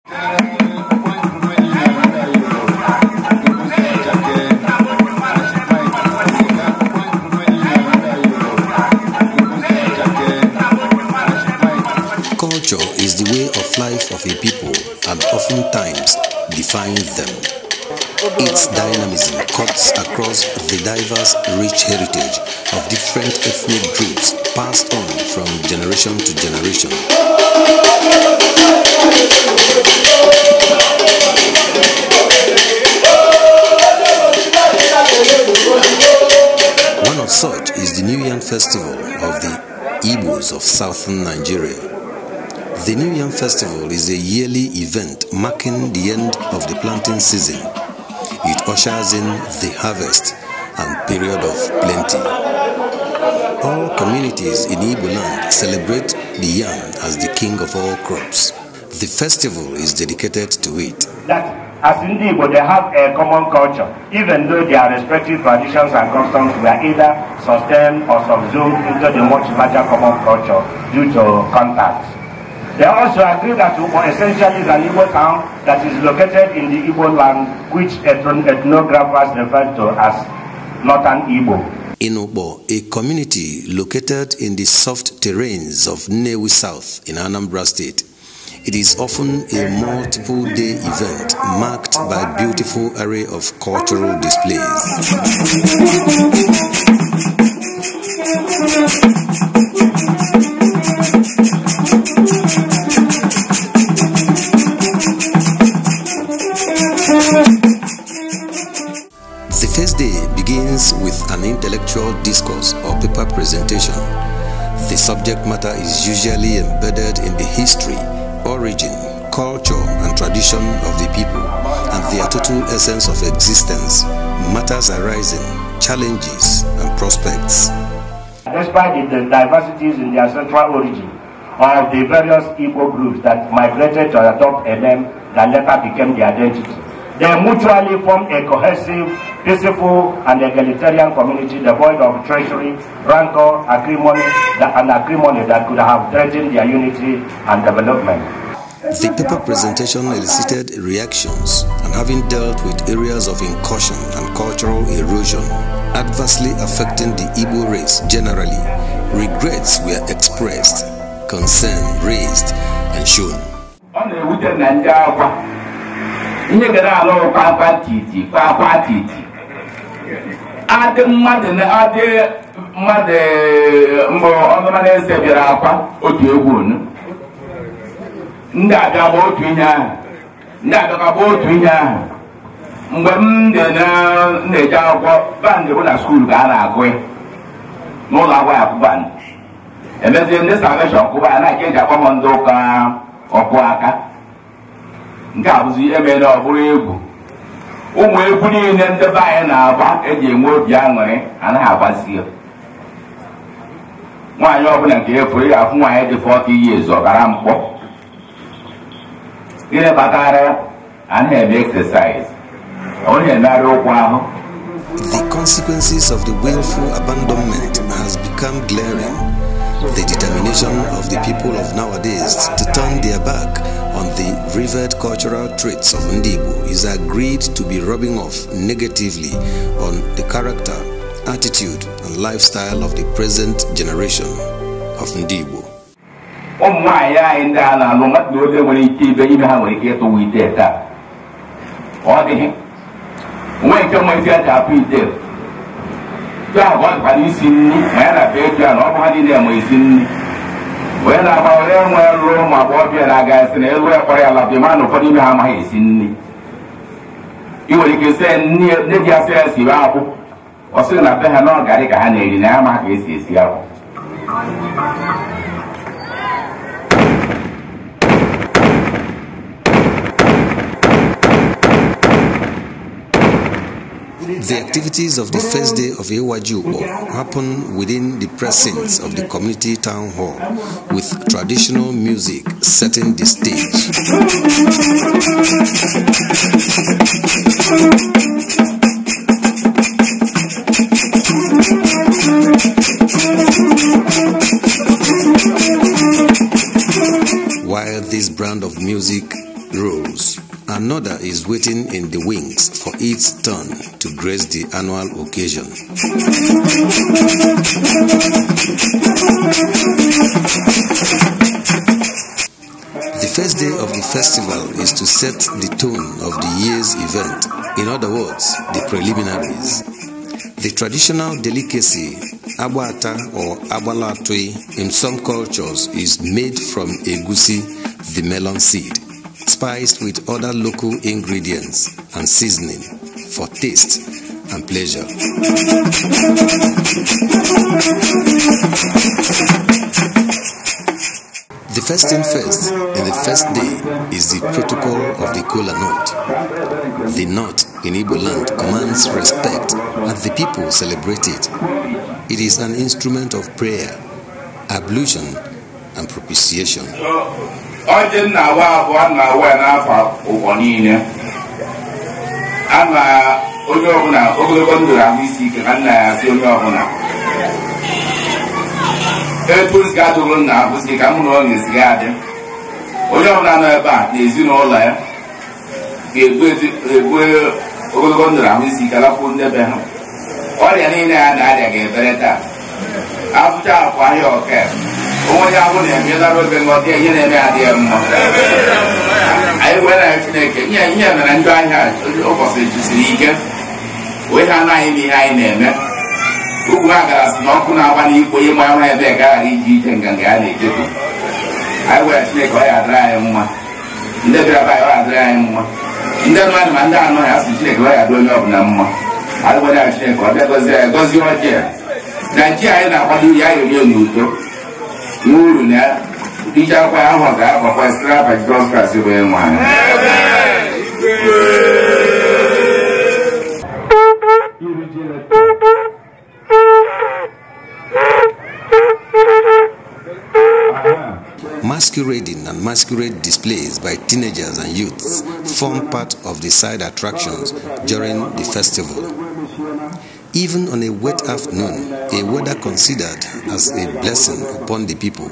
Culture is the way of life of a people and oftentimes defines them. Its dynamism cuts across the diverse, rich heritage of different ethnic groups passed on from generation to generation. One of such is the New Yam Festival of the Igbos of southern Nigeria. The New Yam Festival is a yearly event marking the end of the planting season. It ushers in the harvest and period of plenty. All communities in Igbo land celebrate the yam as the king of all crops. The festival is dedicated to it. That as in Igbo, they have a common culture, even though their respective traditions and customs were either sustained or subsumed into the much larger common culture due to contacts. They also agree that Ukpo essentially is an Igbo town that is located in the Igbo land, which ethnographers refer to as Northern Igbo. In Ukpo, a community located in the soft terrains of Nnewi South in Anambra State, it is often a multiple-day event marked by a beautiful array of cultural displays. The first day begins with an intellectual discourse or paper presentation. The subject matter is usually embedded in the history, origin, culture, and tradition of the people and their total essence of existence, matters arising, challenges, and prospects. Despite the diversities in their central origin of the various Igbo groups that migrated to adopt a name that later became their identity, they mutually formed a cohesive, peaceful, and egalitarian community devoid of treachery, rancor, acrimony, and acrimony that could have threatened their unity and development. The paper presentation elicited reactions, and having dealt with areas of incursion and cultural erosion adversely affecting the Igbo race generally, regrets were expressed, concern raised, and shown. Ihe gara alụ kwakwa titi kwakwa titi adị mmadụ adị mmadụ mbụ ọnụma na-ese bịara akwa otu egwu onu ndị abịa gba otu ihe ahụ ndị abịakwa gba otu ihe ahụ mgbe m dị na-eje akwụkwọ bandị bụ na skuul ka a na-agụ ya n'ụlọ akwụkwọ ya akụ bandị emezie ndị salveshọn kụba ya na-aka eji akpọ m ndị ụka ọkụ aka nke a bụzi emere ọ bụrụ egwu ụmụ egwu niile ndị be anyị na-agba eji enwe obi aṅụrị anaghị agbazi ya nwaanyị ọbụla nke efuru ya afụ nwaanyị dị 40 years ọbara mkpọ gịnị kpatara anaghị eme exercise onye emegharị ụkwụ ahụ. The consequences of the willful abandonment has become glaring. The determination of the people of nowadays to turn their back on the revered cultural traits of Ndigbo is agreed to be rubbing off negatively on the character, attitude, and lifestyle of the present generation of Ndigbo. Ụmụ nwaanyị anyị ndị a na-alụ mmadụ ole nwere ike ibe ime ha nwere ike ịtụwa ite taa ọ dịghị onwe nke nwezi eji apụ ite ya bụ ọ dịkwara isi nri ma ya na be etu ya na ọ bụ ha niile enwe isi nri onye na-agba onye nwe lụrụ ụmụ agbọghọbịa na-aga esi na elu ekpọrọ ya labịa ma na ụfọdụ ime ha amaghị esi nri ị nwere ike sị nne di ya sị ya siwe akwụ ọ sị na be ha na ọ garị ka ha na-eri na ya amaghị ka esi esi akwụ. The activities of the first day of Iwaji Ukpo happen within the precincts of the community town hall, with traditional music setting the stage. While this brand of music roles, another is waiting in the wings for its turn to grace the annual occasion. The first day of the festival is to set the tone of the year's event, in other words, the preliminaries. The traditional delicacy, agbata or agbalatui in some cultures, is made from egusi, the melon seed, spiced with other local ingredients and seasoning for taste and pleasure. The first thing first in the first day is the protocol of the kola nut. The nut in Igbo land commands respect and the people celebrate it. It is an instrument of prayer, ablution, and propitiation. Onye ọbụla nọ ebe a na ezinụlọ ya ga-egbu ogologo ndụ ahụ isi ike lapụ ndị be ha. Ọrịa niile ya na-arịa ga-ebere taa. Abụcha akwa ahịa ọka onwe onye ahụ na-eme lara obe nghọta ihe na-eme adịghị mma. Anyị were na Chineke ihe mere njọ ahịa ụbọchị jisiri ike wee ha anaghị ime ihe anyị na-eme. Ugwu ha gara sị na ọkụ na-agba n'ikwe ịma ahụ ebe gaghara ije ije nganga ya na-ejebu. Anyị were Chineke ọ ya adịrị anyị mma. Ndị bịara be anyị ọ ya adịrị anyị mma. Ndị mmadụ ma ndị anọ ya sị Chineke ọ ya adị onye ọbụla mma. Anyị were Chineke ọ bịa gọzie ya gọzie ọjị ya. Na ji anyị na-akwado ya erie n'udo n'uru na ije akwa ahụ ga-agbakwa site n'afa Jizọs Kraịst bụ onye nwe anyị. Masquerading and masquerade displays by teenagers and youths form part of the side attractions during the festival. Even on a wet afternoon, a weather considered as a blessing upon the people,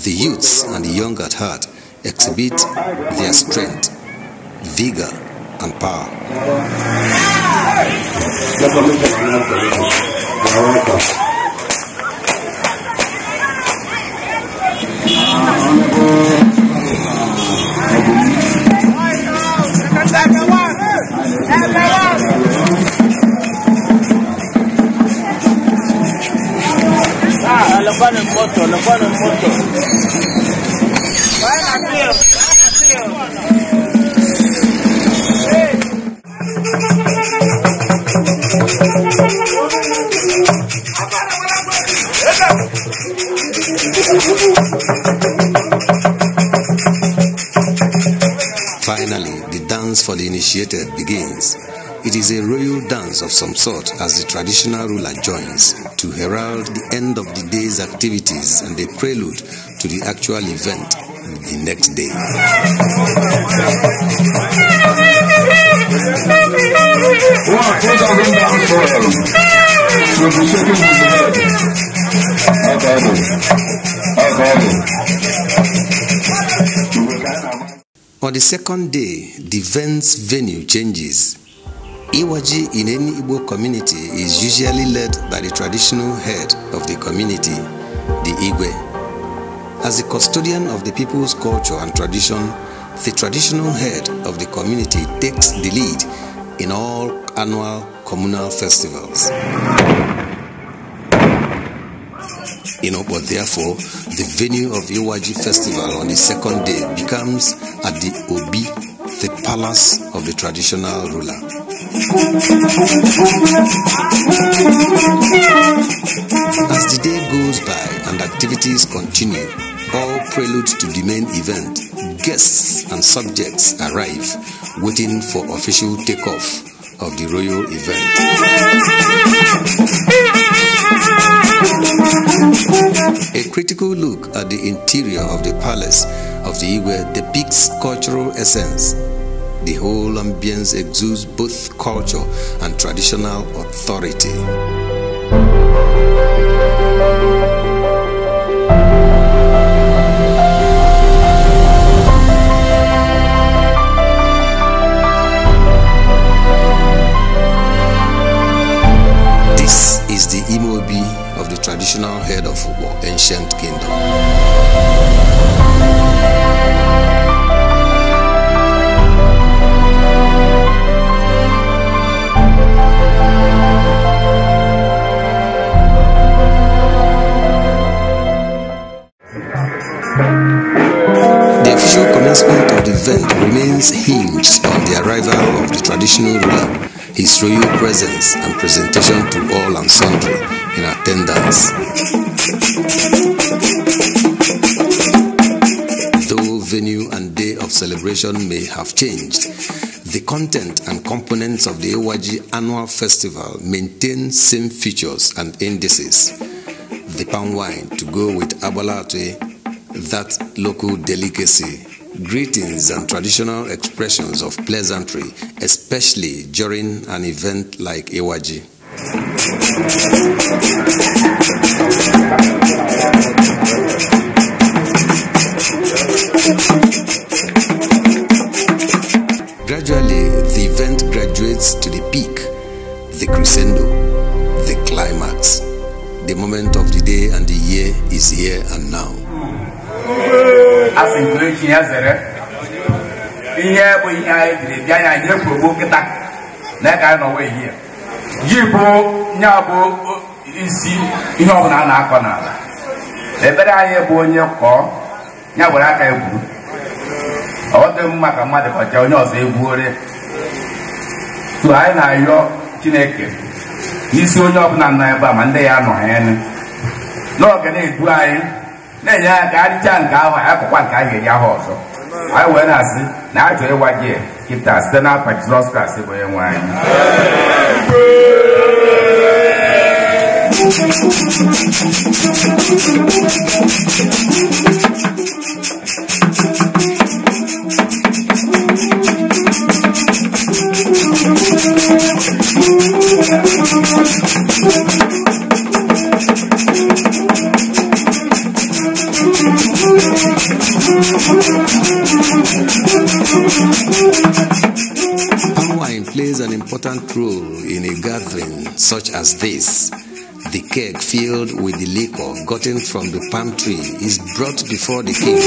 the youths and the young at heart exhibit their strength, vigor, and power. Finally, the dance for the initiated begins. It is a royal dance of some sort as the traditional ruler joins to herald the end of the day's activities and the prelude to the actual event the next day. On the second day, the event's venue changes. Iwaji in any Igbo community is usually led by the traditional head of the community, the Igwe. As the custodian of the people's culture and tradition, the traditional head of the community takes the lead in all annual communal festivals. In Okpo, therefore, the venue of Iwaji festival on the second day becomes at the Obi, the palace of the traditional ruler. As the day goes by and activities continue, all preludes to the main event, guests and subjects arrive, waiting for official takeoff of the royal event. A critical look at the interior of the palace of the Igwe depicts cultural essence. The whole ambience exudes both culture and traditional authority. The official commencement of the event remains hinged on the arrival of the traditional ruler, his royal presence and presentation to all and sundry in attendance. Though venue and day of celebration may have changed, the content and components of the Iwaji annual festival maintain same features and indices. The palm wine to go with abalate, that local delicacy, greetings and traditional expressions of pleasantry, especially during an event like Iwaji. Gradually, the event graduates to the peak, the crescendo, the climax. The moment of the day and the year is here and now. Asị nke echi ya zere ihe bụ ihe anyị jiri bịa ya anyị ekwogbo kịta na ka anyị nọwa ehihie ji bụ ya bụ isi ihe ọbụla a na-akọ n'ala. Ebere anyị bụ onye kọọ ya were aka egwu ọ dị mma ka mmadụ kọcha onye ọzọ egwuore tu anyị na-ayọ Chineke n'isi onye ọbụla nọ ebe a ma ndị ya nọ ha enu n'oge na-edu anyị na-enye aka adịcha nke ahụ anyị akụkwa nke anyị ga-eji ahụ ọzọ anyị wee na-asị na a chọrọ ịwa ji kịta site n'afa Jizọs Kraịst bụ onye nwe anyị. Palm wine plays an important role in a gathering such as this. The keg filled with the liquor gotten from the palm tree is brought before the king.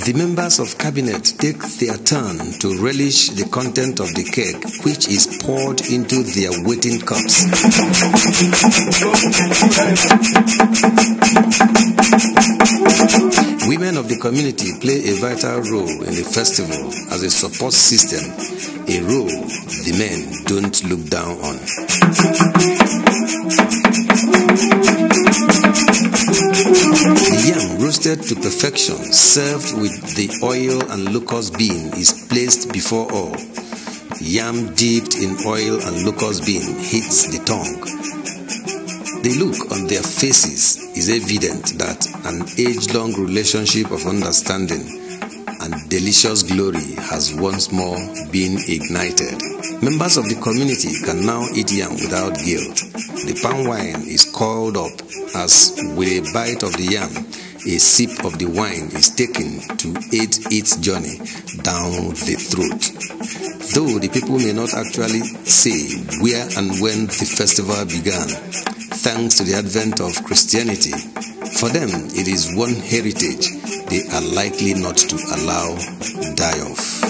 The members of cabinet take their turn to relish the content of the keg, which is poured into their waiting cups. Women of the community play a vital role in the festival as a support system, a role the men don't look down on. The yam roasted to perfection, served with the oil and locust bean, is placed before all. Yam dipped in oil and locust bean hits the tongue. The look on their faces is evident that an age-long relationship of understanding and delicious glory has once more been ignited. Members of the community can now eat yam without guilt. The palm wine is called up as, with a bite of the yam, a sip of the wine is taken to aid its journey down the throat. Though the people may not actually say where and when the festival began, thanks to the advent of Christianity, for them it is one heritage they are likely not to allow die off.